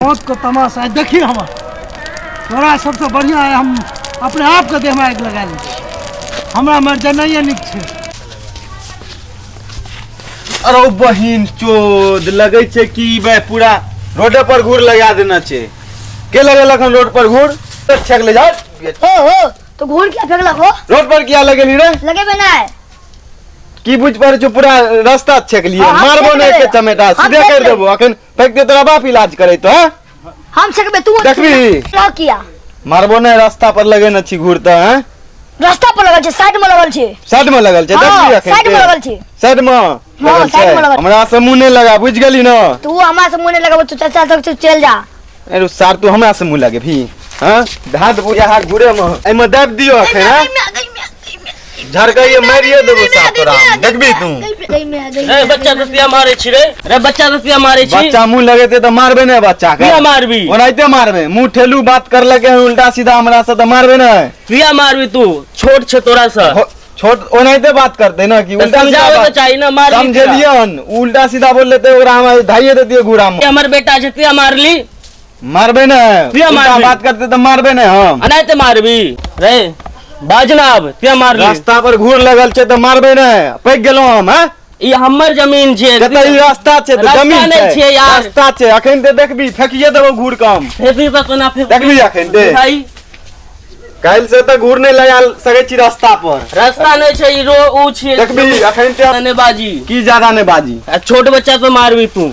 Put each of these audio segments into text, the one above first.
मौत के तमाशा है, देखी हमर तोरा सबसे बढ़िया है हम अपने आप के देह में आगि लगा लै छी हमरा मर जेनाइए नीक छै। अरे बहिन चोद लगै छै कि बे पूरा रोडे पर घूर लगा देना छै। के लगेलक हन रोड पर घूर? छेक ले जा। हो हो तो घूर किया फेंकलक हो? रोड पर किया लगेली रे? लगेबे नहीं। की बुझ पर छौ पूरा रास्ता छेक लिए। हाँ, हम मारबो छेक नहीं लेबै। के चमेटा हम सीधे छेक कर लेबै। देबो अखन फेंक दे तोरा बाप इलाज करे तो। हां हम छेकबे तू देखबी। ना किया मारबो नहीं रास्ता पर लगे न छी घूर त। हां रास्ता पर लगल छै साइड में लगल छै। साइड में लगल छै। हाँ, देखबी अखन साइड में के? लगल छै। साइड में लगल साइड छै। में लगल। हमरा से मुंह नहीं लगा बुझ गेली ना? तू हमरा से मुंह नहीं लगाबो तू चाचा तक तू चल जा। अरे सार तू हमरा से मुंह लगे भी। हां धा देबो यहाँ घूरे में एमे दाबि दियो अखन। हां झरकइए मारिए देबो साफ तोरा देखबी तू। रे बच्चा दसिया मारे छी रे। रे बच्चा दसिया मारे छी। बच्चा मुंह लगेते त मारबे नै बच्चा के। किया मारबी? ओनाहिते मारबे मुंह ठेलू बात करलके हन उल्टा सीधा हमरा से त मारबे नै। किया मारबी तू? छोट छे तोरा से। छोट ओनाहिते बात करते ना कि त उल्टा सीधा समझावे बात। त चाही ना मारबी किया? समझेलिए हन उल्टा सीधा बोल लेते ओकरा हम धाइए देतिए घूरा में। हमर बेटा छै तिया मारली? मारबे नै। किया उल्टा मारबी? बात करते त मारबे नै हम। अनाहिते मारबी रे बाजना अब तिया मारली। रास्ता पर घूर लगल छै त मारबे नै। पैक गेलौं हम। हैं ई हमर जमीन छै। जतऽ ई रास्ता छै त रास्ता जमीन नै छै। छियै यार। रास्ता छै अखन ते देखबी फेकिए देबो घूर कम। फेकबी त कोना फेकबी? देखबी अखन ते। भाई काल्हि से त घूर नै लगा सकै छी रास्ता पर। रास्ता नै छै ई रो ऊ छियै। देखबी अखन ते नै बाजी। की ज्यादा नै बाजी? आ छोट बच्चा पे मारबी तू।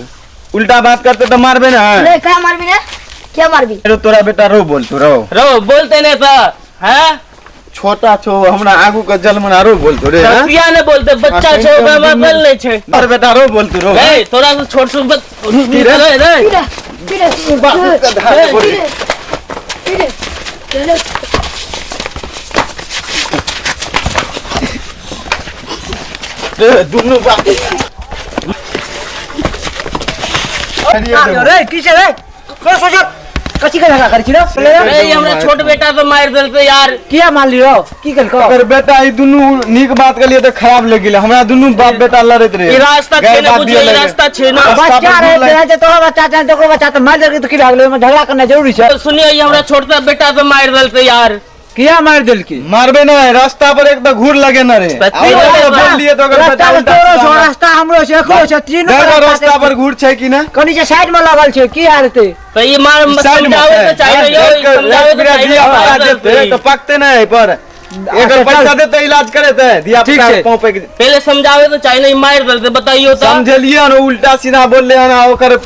उल्टा बात करते त मारबे नै। रे का मारबी रे? क्या मारबी? रे तोरा बेटा रो बोल तू रो। रो बोलते नै त हैं? छोटा छो हमरा आगू के जलमना रो बोल तू रे। हैं? किया नै बोलते? बच्चा अखन छो, त ओकरा दुनू बोल नै छै। अरे बेटा रो बोल तू रो। रे तोरा से छोट छोट की रे? रे रे। पीरे पीरे बाप के धार बोल। पीरे पीरे पीरे। रे दुनू बाप। रे की छै रे? कर सोच कथी के झगड़ा करै छी रे? रे ई हमरा छोट बेटा के मारि देलकै यार। किया मारली रौ? की केलकौ? अगर बेटा ई दुनू नीक बात के लिए त खराब लग गेलै। हमरा दुनू बाप बेटा लड़ैत रहे। ई रास्ता छै गाय ना बात बुझियौ, दिअ ई लगलै। रास्ता छै ना। रास्ता पर बच्चा रहे घूर लग- तेरा तोरा बच्चा छै तोरो बच्चा त मारि देलकै त की भए गेलै? ओहिमे झगड़ा करनाइ जरूरी छै? सुनियौ ई हमरा छोटका बेटा के मारि देलकै यार। किया मारि देलकी? मारबे नै रास्ता पर एक त घूर लगे न रे। त आ की ओकरा होलै? बोल लिए त ओकर रास्ता बेटा पर उल्टा तोरो सीधा छौ, मार- रास्ता हमरो छै, एकरो छै, तीनू देखो रास्ता रास्ता छै। पर घूर छै कि नै? कनी जे साइड में लगल छै की हाल हेतै? त ई मार साइड में समझावे छै। त चाही ने यौ, रात ई के- समझावे रात त बिरात चाही ने, धिया पुता मारि जेतै देलकै। त पकतै नै एहि पर। एकर अच्छा, पैसा चल। देतै इलाज करेतै धिया ठीक पुता छै। पाँव पैक। पहिले समझावे त चाही ने, ई मारि देलकै बताइयो त। समझेलियै हन उल्टा सीधा बोलले हन आ ओकर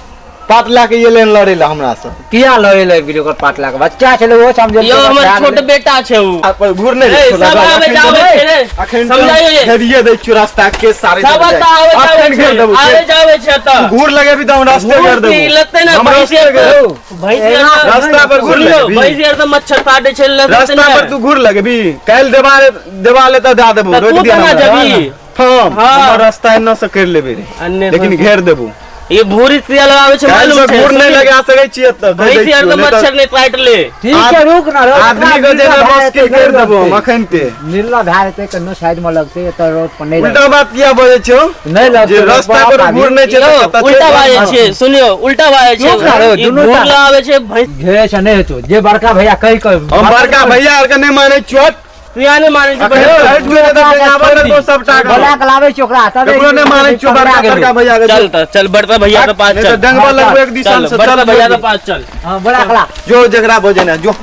पाट लए के एलै हन लड़ै लए हमरा से। किया लड़े लए गेलै ओकर पाट लए के? बच्चा छलै ओहो समझेलकै, यौ हमर बच्चा छोट भेलै। बेटा छै ऊ। आ पर घूर नहि ए, देखो सब लगल। आबै अखन जाबै तऽ छै रे। अखन तऽ समझाइयो ये। घेरिये दै छियौ रास्ता के सारे सब चलि एतऽ जाइ। आबै जाबै अखन छै। घेर देबौ आबै से। जाबै छै एतऽ। तू घूर लगेबी तऽ हम रास्ते घूर घेर देबौ। की लगतै ने, हम भैंस रास्ते आर घेर तऽ- देबौ। भैंस आर तऽ- रास्ता पर घूर सुनियौ, लगेबी। भैंस आर तऽ मच्छर काटै छै, लगतै रास्ता ने। पर तू घूर लगेबी। काल्हि देवाल देवाल एतऽ दए देबौ। तऽ रोकि तू दिअ केना हमरा। जेबी? हम हाँ। हमर रास्ता एन्ना से करि लेबै रे। अन्ने लेकिन से- घेर देबौ। ई भूरी क्रिया लगाबै छै काल्हि मालूम से छै। घूर नहि लगा सकै छी एतऽ कहि दै भैंस आर छियौ, तऽ नहि तऽ मच्छर नहि काटि ले। ठीक छै रुक ना रो। आदमी के जेना मुश्किल करि देबौ हम अखन ते। निर्ला भए जेतै कनो साइड में लगतै एतऽ रोड पर नहि उल्टा बात किया बजै छौ? नहि लगतै जे रोड रास्ता पर आबी। घूर नहि छै यौ, तऽ कतऽ उल्टा छै? बाजै छै सुनियौ उल्टा बाजै छै। रुक ना रौ, ई दुनू भूर टा। लगाबै छै भैंस। घेरे छै नहि हेतौ जे बड़का भैया कहि कऽ हम बड़का भैया आर के नहि मानै छियौ। किया नहि मानै छै अखन भैया? हटि गेलै तऽ डेंगाबऽ लगतौ सबटा के। बोला के लाबै छी ओकरा तबे ककरो नहि मानै छियौ बड़का बड़का भैया के। चल तऽ चल बड़का भैया के पास नहि तऽ चल। डेंगबऽ लगबौ एक दिसन चल से बड़का चल भैया के पास चल। हां बोला के ला। जो जकरा बजेना जो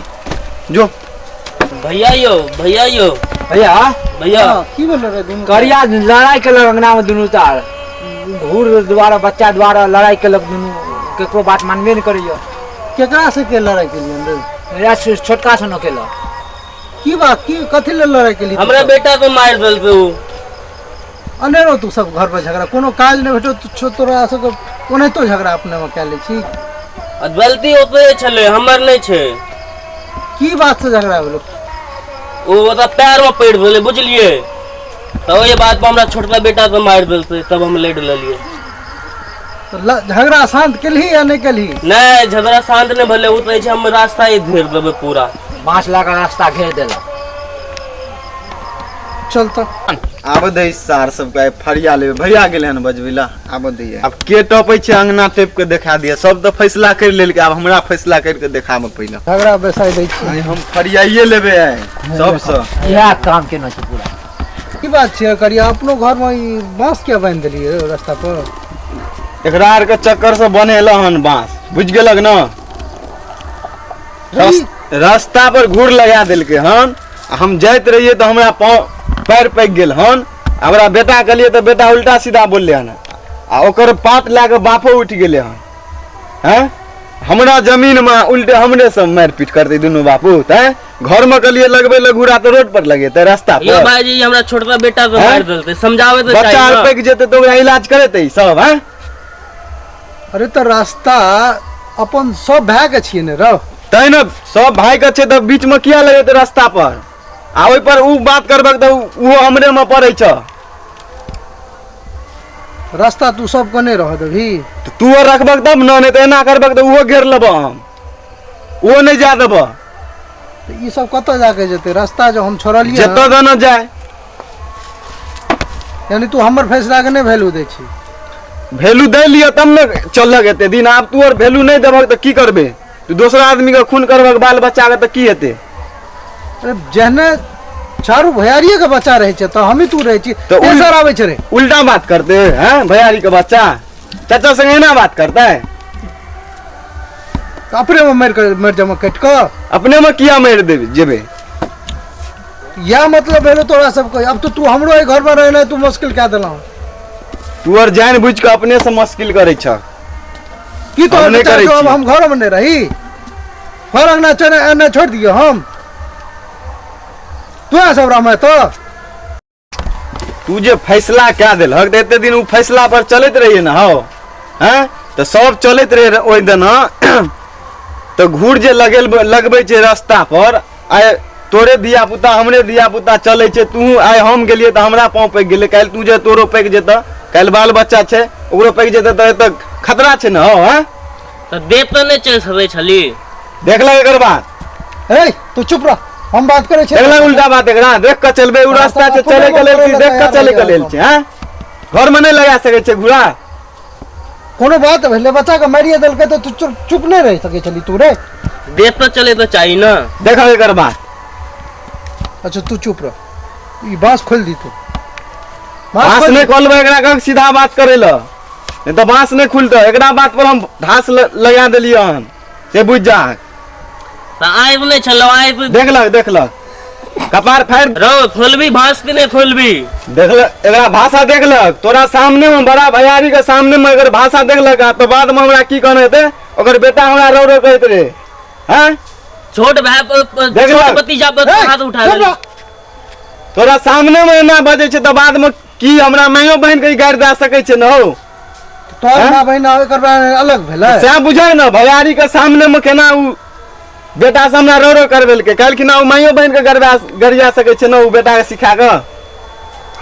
जो। भैया यौ भैया यौ भैया भैया की भेल रे दुनू करिया लड़ाई केलक अंगना में दुनू तार घूर द्वारा बच्चा द्वारा लड़ाई केलक दुनू केकरो बात मानबे नहि करैया। केकरा से के लड़ाई केलियन रे? या छोटका से न केलक। की बात की कथी लेल लड़ाई केली? हमरा बेटा के मारि देलकै ऊ। अनेरो तू सब घर पर झगड़ा कोनो काज नहि भेटो छौ तोरा सबके ओनाहितो झगड़ा अपने में कए लै छी। आ गलती ओकरे छलै हमर नहि छै। की बात से झगड़ा भेलो? ओ ओकरा पैर में पड़ि गेलै बुझलियै तऽ ओहि बात पर हमरा छोटका बेटा के मारि देलकै तब हम लड़ि लेलियै। तऽ झगड़ा शांत केलही या नहि केलही? नहि झगड़ा शांत नहि भेलै ओ कहै छै हम रास्ता ही घेर देबै पूरा। 5 लाख रास्ता घेर देलक। चल तऽ। आब दै सार सबके आइ फरिया लेबै। भैया गेलै हन बजबै ला, आब दैये। आब के टपै छै अंगना टपि के देखा दिअ। सब तऽ फैसला करि लेलकै, आब हमरा फैसला करि के देखाबऽ पहिले। झगड़ा बैसाइ दै छी। आइ हम फरियाइए लेबै आइ सबसँ। इएह काम केने छै पूरा। की बात छै करिया, अपनो घरमे ई बाँस किया बान्हि देलियै रस्ता पर? एकरा आरके चक्कर से बनेल हन बाँस, बुझि गेलक न? रास्ता पर घूर लगा देलकै हन। आ हम जाइत रहियै तऽ हमरा पाँव पैर पाकि गेल हन। आ हमरा बेटा कहलियै तऽ बेटा उल्टा सीधा बोलले हन, आ ओकर पात लए कऽ बापो उठि गेलै हन। हैं हमरा जमीन में उल्टे हमरे सब मारि पीट करते दुनू बापू। तैं घर में कहलियै लगबै लए घूरा तऽ रोड पर लगेतै रास्ता यो पर। भाईजी हमरा छोटका बेटा के हैं? मारि देलकै, समझाबै तऽ बच्चा चाही आर ने। पाकि जेतै तऽ ओकरा इलाज करेतै ई सब। हैं अरे तऽ रास्ता अपन सब भाय के छियै ने रौ। तैं ने सब भाई के छै तऽ बीच में किया लगेतै रास्ता पर? आ ओहि पर उ बात करबक तऽ ओहो हमरे में पड़ै छ। रास्ता तू सबके नहि रहऽ देबही। तऽ तू आर रखबक तब न, नहि तऽ एना करबक तऽ ओहो घेर लेबह हम, ओहो नहि जा देबह। तऽ ई सब कतऽ जाके जेतै? रास्ता जो हम छोड़लियै जतऽ हन, दने जाय। यानी तू हमर फैसला के नहि वैल्यू दै छी? वैल्यू दै लिअ तब ने चललक एते दिन। आब तू आर वैल्यू नहि देबहक तऽ की करबे? तू दोसरा आदमी के खून करबक बाल बच्चा के तऽ की हेतै? अरे जेहने चारू भैयारिये के बच्चा रहै छै तऽ हमही तू रहै छी, तऽ तेसर आबै छै रे। उल्टा बात करते हैं भैयारी के बच्चा, चाचा संगे एना बात करते? तऽ अपने में मरि कऽ मरि जामे कटि कऽ। अपने में किया मारि देबे जेबे? इएह मतलब भेलो तोरा सबके। अब तऽ तू हमरो एहि घर में रहनाइ तू मुश्किल कए देलहुँ। तू आर जानि बुझि कऽ अपने से मुश्किल करै छह। की तोहर हम नहि विचार करै छौ अब छी। हम घर में नहि रही, घर अंगना चने एने छोड़ि दियौ हम, तू सब रहमे तऽ? तू जे फैसला कए देलहक तऽ एते दिन ओ फैसला पर चलैत रहियै ने हौ। हैं तऽ सब चलैत रहे ओहि दिना। तऽ घूर जे लगेल लगबै छै रास्ता पर, आइ तोरे धिया पुता हमरे धिया पुता चलै छै। तू आइ हम गेलियै तऽ हमरा पाँव पाकि गेलै, काल्हि तू जे तोरो पाकि जेतऽ, काल्हि बाल बच्चा छै ओकरो पाकि जेतै तऽ एतऽ खतरा छै ने हौ। हैं तऽ देह पर नहि चलि सकै छली। देखलक एकर बात? ए तू चुप रह, हम बात करै छियै। देखलक उल्टा बात? एकरा देख कऽ चलबै, ओ रास्ता छै चलै के लेल कि देख कऽ चलै के लेल छै? हैं घर में नहि लगा सकै छै घूरा? कोनो बात भेलै, बच्चा के मारिए देलकै तऽ तू चुप चुप नहि रहि सकै छली तू रे? देह पर चले तऽ चाही ने। देखक एकर बात। अच्छा तू चुप रह, ई बाँस खोलि दी तू। बाँस नहि खोलबै एकरा, कह सीधा बात करै लए, नहि तऽ बाँस नहि खुलतै। एकरा बात पर हम घास लगा देलियै हन, से बुझि जा। तऽ आबि नहि छलौ आबि। देखलक देखलक कपार फाड़ि रौ खोलबी बाँस कि नहि खोलबी? देखलक एकरा भाषा? देखलक तोरा सामने में बड़ा भैयारी के सामने में अगर भाषा देखलक आ तऽ बाद में हमरा की कहने हेतै? ओकर बेटा हमरा रौ रौ कहैत रहे। हैं छोट भाय पर देखलक। छोट भतीजा पर ए, हाथ उठा चुप देली। रह। तोरा सामने में एना बजै छै तऽ बाद में की हमरा माइयो बहिन के ई गारि दए सकै छै ने हौ? तोहर हैं? माँ बहिन आ एकर बाद अलग भेलै। सएह बुझै ने, भैयारी के सामने में केना उ बेटा से हमरा रो रो करबेलकै। काल्हिखिना ओ माइयो बहिन के गरबा गरिया सकै छै ने ओ बेटा के सिखा कऽ?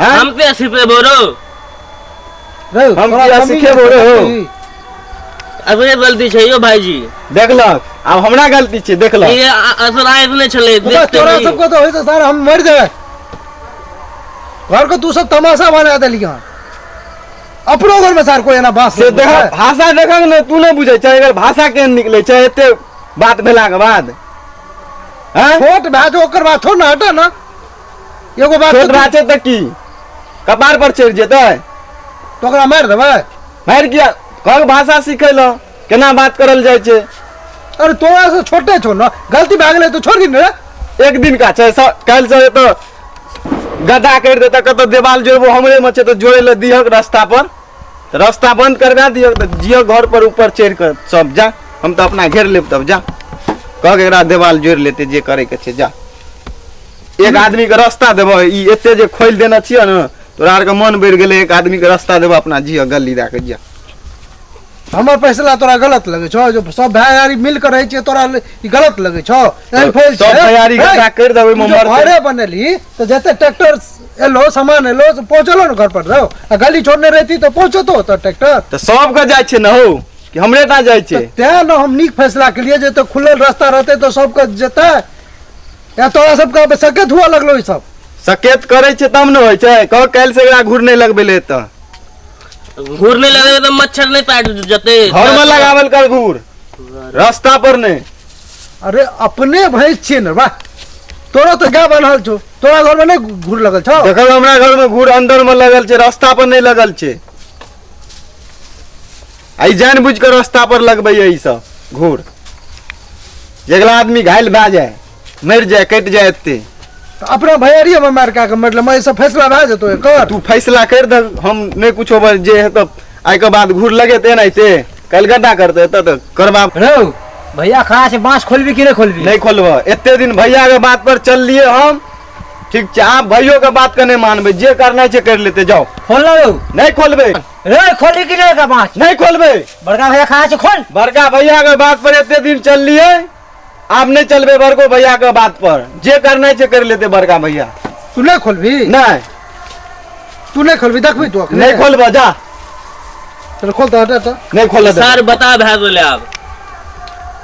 हैं? हम पे सिखेबो रौ? रे, हम तोरा किया तमीज सिखेबो रे हौ? नहि। अपने गलती छै यौ भाईजी। देखलक आब हमरा गलती छै? देखलक ई असर आबि नहि छलै बस देखते तोरा रही। सबके तऽ होइ छै सर, हम मरि जेबै। घर के तू सब तमाशा बना देलियै हन। अपनो घर में सर कोई एना बाँस से लगबै देख छै? भाषा देखक ने, तू नहि बुझै छै एकर भाषा केहन निकलै छै एते बात भेलाके बाद? हैं छोट भए जो ओकर बात छोड़ ने, हटा ने एगो बात। छोट तऽ बात छै तऽ की कपार पर चढ़ि जेतै? तो ओकरा मारि देबै? मारि किया कह, भाषा सिखै लए केना बात करल जाइ छै। अरे तोरा से छोटे छौ ने, गलती भए गेलै तऽ छोड़ दी ने रे। एक दिन का छै, काल्हि से तऽ गड्ढा करि देतै कतऽ, देवाल जोड़बो हमरे में छै तऽ जोड़े लए दिहक रास्ता पर, तऽ रास्ता बंद करवा दिहक तऽ जियक घर पर ऊपर चढ़ि कऽ सब जा, हम तऽ अपना घेर लेब तब जा कह के एकरा देवाल जोड़ि लेतै जे करे के छै। जा एक आदमी के रास्ता देबह, ई एते जे खोलि देने छियै ने तोरा आरके मन बढ़ि गेलै। एक आदमी के रास्ता देबह, अपना जियह गली दए कऽ जियह। हमर फैसला तोरा गलत लगै छौ? जो सब भाय यारी मिल के रहै छियै तोरा ई गलत लगै छौ? एहन फैल सब भैयारी गड्ढा करि देबै, ओहिमे तू जो मरतै। घरे बनेली तऽ जते ट्रैक्टर एलो सामान एलो से पहुँचलो ने घर पर रहो, आ गली छोड़ने रहती तऽ पहुँचतो तऽ ट्रैक्टर? तऽ सबके जाइ छै ने हौ कि हमरे टा जाइ छै? तें ने हम नीक फैसला केलियै जे तऽ खुलल रास्ता रहतै तऽ सबके जेतै। या तोरा सबके आब सकैत हुअ लगलो ई सब। सकेत करै छै तब ने होइ छै। कह काल्हि से एकरा घूर नहि लगबै ले। तऽ घूर नहि लगेबै तऽ मच्छर नहि काटि जेतै। घर में लगावल कर घूर, रास्ता पर नहीं। अरे अपने भैंस छियै ने, वाह तोरो तऽ गाय बन्हल छौ, तोरा घर में नहीं घूर लगल छौ? देखल हमरा घर में घूर अंदर में लगल छै, रास्ता पर नहीं लगल छै। आई जान बुझ के रास्ता पर लगबै ई सब घूर, जगला आदमी घायल भए जाए, मरि जाए, कटि जाए एते। तऽ अपना भैयारिये में मारि कए के मरले, मैं सब फैसला भए जेतौ एकर। तू फैसला कर दे, हम नहीं कुछो जे हेतौ आइ के बाद घूर लगेते एनाहिते, काल्हि गड्ढा करते एतऽ तऽ करबा। रौ भैया खड़ा छै, बाँस खोलबी कि नहि खोलबी? नहीं खोलबह, एते दिन भैया के बात पर चललिए हम, ठीक छै। आब भैयो के बात के नहीं मानबै, जे करना छै कर लेते जाओ। खोल रौ। नहीं खोलबै। रे खोलबी कि नहीं बाँस? नहीं खोलबै। बड़का भैया खड़ा छै, खोल। बड़का भैया के बात पर एते दिन चललिए, आब नहीं चलबै बड़को भैया के बात पर, जे करना छै कर लेते बड़का भैया। तू नहीं खोलबी? नहीं। तू नहीं खोलबी? देखबी तू अखने? नहीं खोलबह, जा। चल खोल तऽ, हटा तऽ। नहीं खोल। सर बता भए गेलै आब।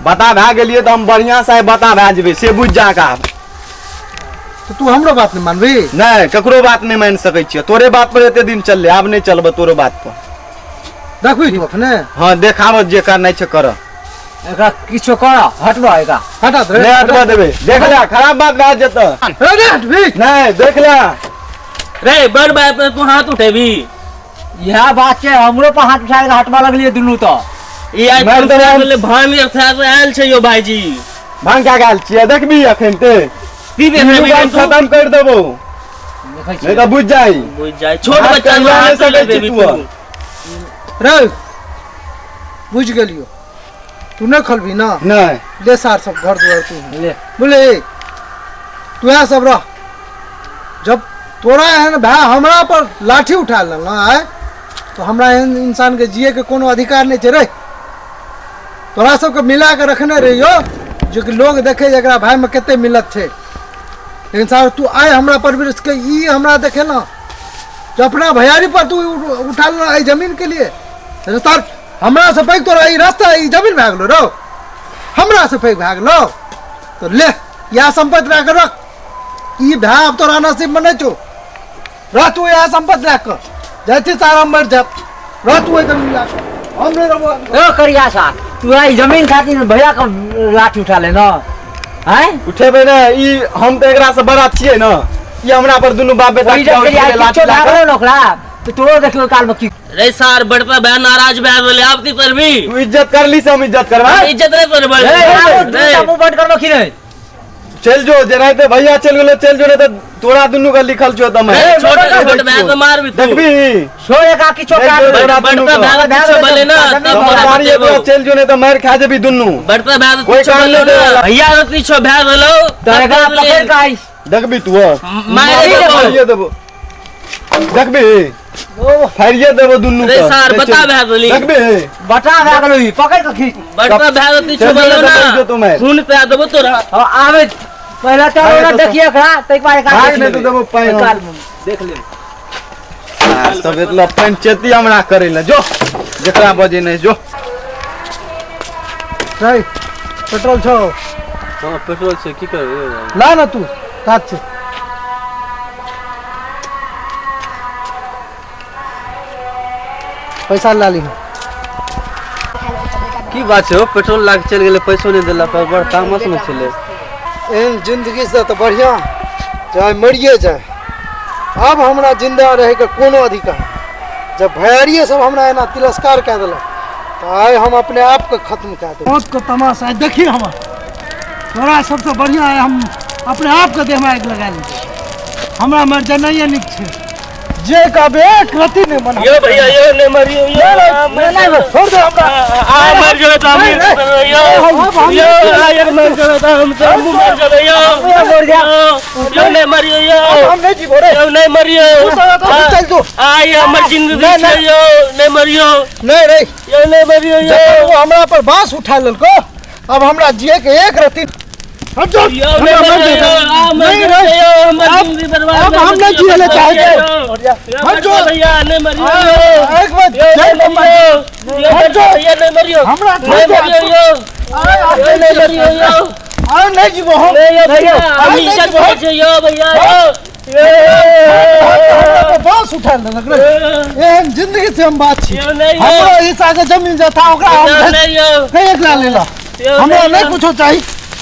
बता भए गेलियै तऽ हम बढ़िया से बता भए जेबै, से बुझि जा के आब। तऽ तू हमरो बात नहीं मानबी? नहीं, ककरो बात नहीं मान सकै छियै, तोरे बात पर एते दिन चललै, आब नहीं चलबै तोरो बात पर। देखबी तू अखने? हाँ देखाब, जे करनाइ छै कर। एकरा किछो कर, हटबह एकरा। हटा दे। नहीं हटबऽ देबै, देख ले खराब बात भए जेतौ। रे रे हटबी। नहीं देख ले। रे बड़ बात पर तू हाथ उठेबी? इएह बात छै, हमरो पर हाथ उठा के हटबऽ लगलियै दुनू तऽ। ई आइ मारि देबै। बोले भांग आर आयल छै यो भाईजी। भांग खा गेल छियै, देखबी अखन ते पीबे तीनू करबी काम तू? खत्म कर देबो, देखै नहीं छियै। तऽ बुझि जाइ। बुझि जाइ, छोट हाथ बच्चा करला हाथ नहि सकै लगेबी छी तू। तू। रे बुझि गेलियो, तू नहीं खोलबी ना? नहीं। ले सार सब घर दुआर तू ले। बुझली, तू यहाँ सब रह। जब तोरा एहन भाय हमरा पर लाठी उठा लेना आय तो हमरा एहन इंसान के जिए के कोनो अधिकार नहीं छै रे। तोरा सबके मिला के रखने रहियो जो कि लोग देखे जे एकरा भाई में कते मिलत छै। लेकिन सार तू आय हमरा परवरिश के ई हमरा देखे ना जो अपना भैयारी पर तू उठा लेना एहि जमीन के लिए। अरे सार हमरा से पैघ तोरा ई रास्ता ई जमीन भए गेलो रौ, हमरा से पैघ भए गेलो तो ले इएह सम्पत्ति लए कऽ रख। ई भाय आब तोरा नसीब में नहीं छौ, रह तू इएह सम्पत्ति लए कऽ जाइ छी सार, हम मरि जायब, रह तू एहि जमीन लए कऽ, हम नहीं रहबो। ओ करिया सार, तू एहि जमीन खातिर भैया के लाठी उठा ले ना? आँय? उठेबै ने ई, हम तऽ एकरा से बड़ा छियै ने, ई हमरा पर दुनू बाप बेटा ओहि जब करिया लाठी किछो लए भए कऽ। गेलौ ने ओकरा तऽ तोरो देखियौ काल में की। रे सार बड़का भाय नाराज भए गेलै, आब की करबी? तू इज्जत करली से हम इज्जत करबै। इज्जत नहीं करबै। रे, आबो रे। दूटा मुँह बंद करबो कि नहि? चलि जो, जेनाहिते भैया चलि गेलो चलि जो, नहीं तऽ तोरा दुनू के लिखल छौ तऽ रे, छोट छोट भाय के मारबी तू। देखबी छोड़ एकरा किछो नहीं, काज छोड़, नहीं। तोरा दुनू बड़का के। भाय के किछो बोले ना तब तोरा मारी बतेबो। एकरा चलि जो, नहीं तऽ मारि खा जेबी दुनू। बड़का भाय के कोई किछो काम बोले नहीं ना, देला। भैया के किछो भए गेलौ तऽ एकरा पकड़ि कऽ आइ देखबी तू मारि देबो। फाड़िए देबो, देखबी फाड़िए देबो दुनू रे के। सार बता भए गेली। देखबी बता भए गेलौ ई, पकड़ि कऽ खींच। बड़का भाय के किछो चल बोले जो, ना, जो तू मारि। खून पिया देबो तोरा। हँ, आबै पहिले चलो भाग ना तो देखिए एकरा, ताहिके बाद एकरा भाग देख नहि तऽ लेबै। देबो पानि हम। काल में देख लेबै। आ, सब एतना पंचायती हमरा करै लए जो, जकरा बजे नहि जो। रे पेट्रोल छौ? हाँ पेट्रोल छै, की करबै? ला ना तू काज छै। पैसा ला ली। की बात छै, पेट्रोल लाग चलि गेलै, पैसो नहि देलक, बड़ तामस में छलै। एहन जिंदगी से तऽ बढ़िया चाहे मरिए जाए, आब हमरा जिंदा रहैके कोनो अधिकार नहीं। जब भैयारिये सब हमरा एना तिरस्कार कए देलक तऽ आइ हम अपने आप के खत्म कए देब। मौत के तमाशा आइ देखी हमर, तोरा सबसे बढ़िया आइ हम अपने आप के देहमे आगि लगा लै छी, हमरा मरि जेनाइए नीक छै। जे कहबे एक रत्ती नहि मना। यो भैया यो नहीं मरियो यो, नहीं, छोड़ दे हमरा। आ मर जेबै तऽ हम यो यो, आ यार मर जेबै तऽ हम तऽ हमहूँ मर जेबै यो। मर जा। यो नहीं मरियो यो। हम नहीं जीबो रे। यो नहीं मरियो। तू साला तो चल जो। आ ये हमर जिंदगी नहीं, छै नहीं। यो नहीं मरियो। नहीं रे। यो नहीं मरियो यो। जब वो हमरा पर बांस उठा लेलको, अब हमरा जिए के एक रत्ती हट जाओ। यो हमरा नहीं मर मरियो जेतै। आ मर नहीं जेतै रे। यो, हमर अब- जिंदगी बर्बाद अब हम नहीं जिए ले चाहे थे। यो हट जाओ। भैया नहीं मरियो यो। एक बार यो जय नहीं मरियो यो, हट जाओ। भैया नहीं मरियो। हमरा नहीं मरियो यो। यो नहीं मरियो यो। आ नहीं जीबो हम। नहीं यो भैया, नहीं हम जीबो इज्जत हम। होइ छै यो भैया यो। हमरा बांस उठा लेलक रे। एहन जिंदगी से हम बात छी। यौ नहि यौ। हमरा हिस्सा के जमीन जथा ओकरा हम यौ नहि यौ। कहीं एकरा लेला। यौ हमरा नहि नहीं यौ। कुछो चाहिए।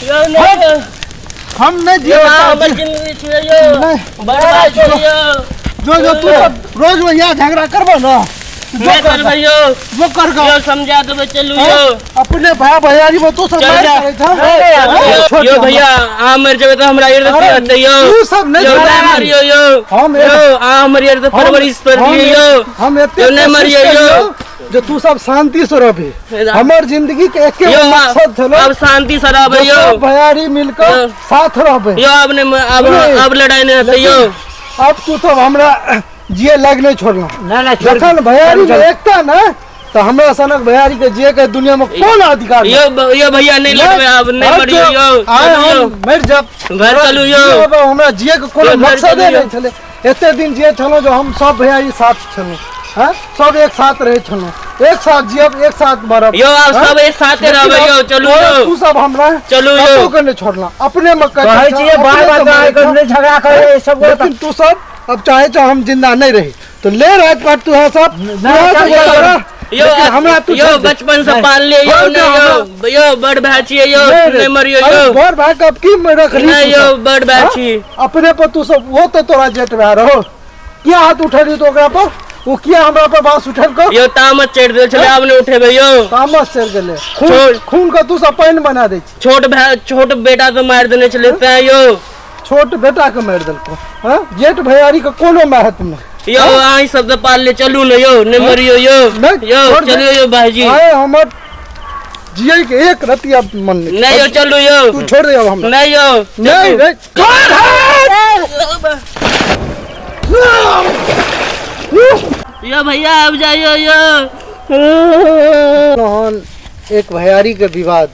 यौ नहि यौ। हम नहीं यौ जिए अहाँ हमर जिंदगी छियै यौ। नहीं। बड़ भाई छियै यौ। जो जो तू सब रोज वही झगड़ा करबो ना, जो नहि कर करबै यौ। जो कर गा। यौ समझा देबै चलू यौ। अपने भाई भैयारी में तू सब चल मार जा। करै छह। हाँ? छोड़ यौ दे भैया अहाँ मरि जेबै तऽ हमरा इर्द अरे, हेतै यौ। तू सब नहि यौ झगड़ा नहि मरियौ यौ। हम यौ अहाँ हमर इर्द परवरिश कर हम दियौ यौ। हम एते यौ, नहि कोशिश मरियौ यौ। करियौ जे तू सब शांति से रहबी। हमर जिंदगी के एके यौ मकसद छलो आब शांति से रहबै जे यौ। सब भैयारी मिलकर यौ। साथ रहबे। यौ आब नहि आब नहीं। आब लड़ाइ नहि हेतै यौ। अब तू सब हमरा जिए लायक नहीं छोड़ना। नहीं नहीं छोड़ जखन भैयारी में एकता ना तो हमरा सनक भैयारी के जिए के दुनिया में कोन अधिकार नहीं। यौ यौ भैया नहीं लड़बै आब नहीं अब मरियौ जो यौ। आए चलू यौ। हम मरि जाब। घर चलू यौ। अब हमरा जिए के कोनो यौ, घर मकसदे चलू यौ। नहीं छलै। एते दिन जिए छलहुँ जो हम सब भैयारी साथ छलहुँ, हाँ? सब एक साथ रहै छलहुँ, एक साथ जियब एक साथ मरब। यौ आब हाँ? सब एक साथे लेकिन रहबै अब यौ। चलू तोरा यौ। तू सब हमरा चलू यौ। कतौ के नहीं छोड़ना, अपने में कटै कहै छह, छियै बार अपने बार से मरै छह। नहीं झगड़ा करे सब गोटा। लेकिन तू सब अब चाहे चाहे हम जिंदा नहीं रही तो ले राजपाट तू है सब नहीं, तू है सब चल, चल, रह। यौ लेकिन हमरा तू यौ छोड़ दे। बचपन से पाल ले यौ। छोड़ दे नहीं यौ यौ बड़ भाई छियै यौ। नहीं रे। नहीं मरियौ अरे यौ। बड़ भाई के अब की में रख ली नहीं तू यौ सब? बड़ भाई हाँ? छी। अपने पर तू सब वो तो तोरा जेठ भाई रहो, किया हाथ उठेली तो ओकरा पर, वो किया हमरा पर बांस उठेल को यौ तामस चढ़ि गेल छलै आब नहि उठेबै यौ। तामस चढ़ि गेलै। खून छोड़। खून के तू सब पानि बना दै छी। छोट भाई छोट बेटा के मारि देने छलै तैं यौ। छोट बेटा के मारि देलको, हाँ? जेठ भैयारी के कोनो महत्व नहीं। यौ अहीं सब तऽ पाल ले चलू ने यौ। नहि मरियौ यौ। नहीं, यौ छोड़ दे। चलू यौ भाईजी। आए हमर जिए के एक रति अब मन नहीं। नहीं यौ चलू यौ। तू छोड़ दे अब हमरा। नहीं यौ। नहीं रे, कर हाथ। यौ भैया आबि जाइयो यौ। तहन एक भैयारी के विवाद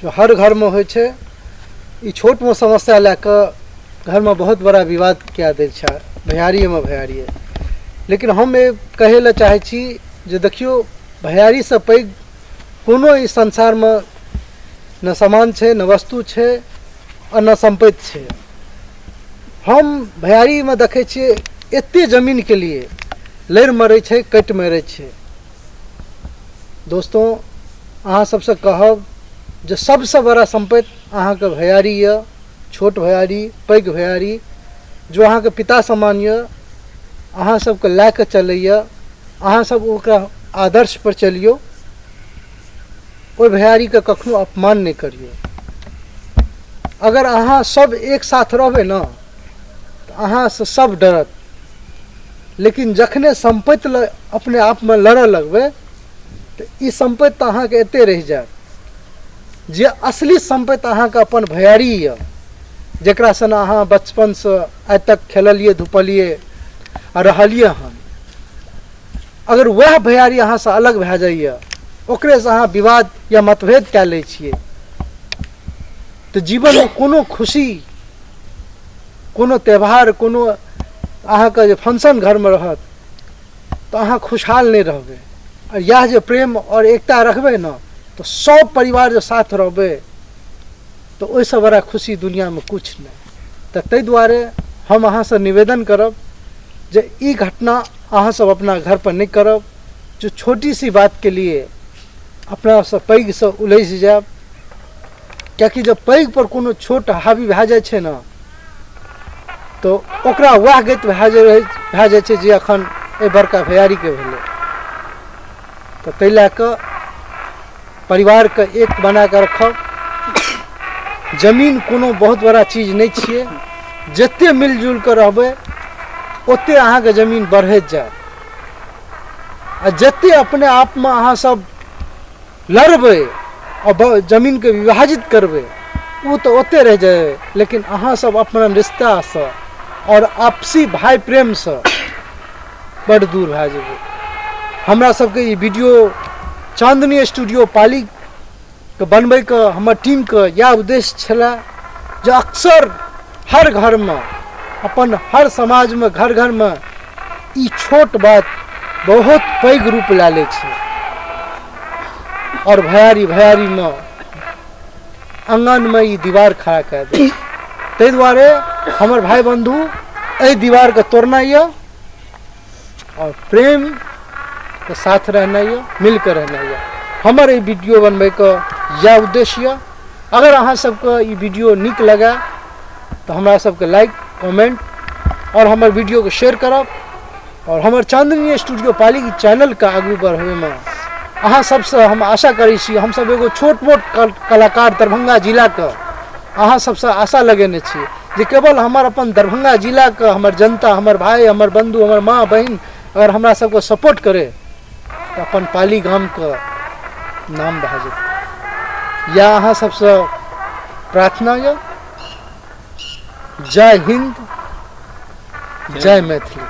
जो हर घर में होइ छै, ई छोट मोट समस्या लए कऽ घर में बहुत बड़ा विवाद कए दै छै भैयारी में भैयारी। लेकिन हम एक कहै लए चाहै छी जे देखियौ भैयारी से पैघ कोनो ई संसार में न सामान छै, न वस्तु छै आ न सम्पत्ति छै। हम भैयारी में देखै छियै एते जमीन के लिए लड़ि मरै छै, कटि मरै छै। दोस्तों अहाँ सबसँ कहब जे सबसँ बड़ा सम्पत्ति अहाँके भैयारी यऽ, छोट भैयारी पैघ भैयारी जो अहाँके पिता समान यऽ, अहाँ सबके लए कऽ चलैए, अहाँ सब ओकरा आदर्श पर चलियौ, ओहि भैयारीके कखनो अपमान नहि करियौ। अगर अहाँ सब एक साथ रहबै ने तऽ अहाँसँ सब डरत, लेकिन जखने सम्पत्ति लए अपने आपमे लड़ऽ लगबै तऽ ई सम्पत्ति तऽ अहाँके एते रहि जायत। जे असली सम्पत्ति अहाँके अपन भैयारी यऽ, जकरा सन अहाँ बचपनसँ आइ तक खेललियै धुपलियै आ रहलियै हन, अगर वएह भैयारी अहाँसँ अलग भए जाइए, ओकरेसँ अहाँ विवाद या मतभेद कए लै छियै तऽ जीवनमे कोनो खुशी, कोनो त्यौहार, कोनो अहाँके जे फंक्शन घरमे रहत तऽ अहाँ खुशहाल नहि रहबै। आओर इएह जे प्रेम आओर एकता रखबै ने तऽ सब परिवार जे साथ रहबै तऽ ओहिसँ बड़ा खुशी दुनियामे किछु नहि। तऽ ताहि दुआरे हम अहाँसँ निवेदन करब जे ई घटना अहाँ सब अपना घर पर नहि करब, जो छोटी सी बात के लिए अपनासँ पैघसँ उलझि जायब, कियाकि जब पैघ पर कोनो छोट हावी भए जाइ छै ने तऽ ओकरा वएह गति भए जाइ छै जे अखन एहि बड़का भैयारीके भेलै। तऽ ताहि लए कऽ परिवारके एक बना कऽ रखब। जमीन कोनो बहुत बड़ा चीज नहि छियै, जते मिलजुल कऽ रहबै ओते अहाँके जमीन बढ़ैत जायत, आ जते अपने आपमे अहाँ सब लड़बै आ जमीनके विभाजित करबै ओ तऽ ओते रहि जाय, लेकिन अहाँ सब अपना रिश्तासँ आओर आपसी भाई प्रेमसँ बड्ड दूर भए जेबै। हमरा सबके ई वीडियो चांदनी स्टूडियो पालीके बनबैके हमर टीमके इएह उद्देश्य छलए जे अक्सर हर घरमे, अपन हर समाजमे, घर घरमे ई छोट बात बहुत पैघ रूप लए लै छै आओर भैयारी भैयारीमे आङ्गनमे ई दीवार खड़ा कए दै छै। ताहि दुआरे हमर भाई बन्धु एहि दीवारके तोड़नाइ यऽ आओर प्रेमके साथ रहनाइ यऽ, मिलके रहनाइ यऽ। हमर ई वीडियो बनबैके इएह उद्देश्य यऽ। अगर अहाँ सबके ई वीडियो नीक लगे तऽ हमरा सबके लाइक, कमेंट आओर हमर वीडियोके शेयर करब आओर हमर चांदनी स्टूडियो पाली चैनलके आगू बढ़बैमे अहाँ सबसँ हम आशा करै छी। हमसब एगो छोट मोट कलाकार दरभंगा जिलाके अहाँ सबसँ आशा लगेने छी जे केवल हमर अपन दरभंगा जिलाके हमर जनता, हमर भाई, हमर बंधु, हमर माँ बहिन अगर हमरा सबके सपोर्ट करे तऽ अपन पाली गामके नाम भए जेतै। या अहाँ सबसँ प्रार्थना यऽ। जय हिंद, जय मैथिली।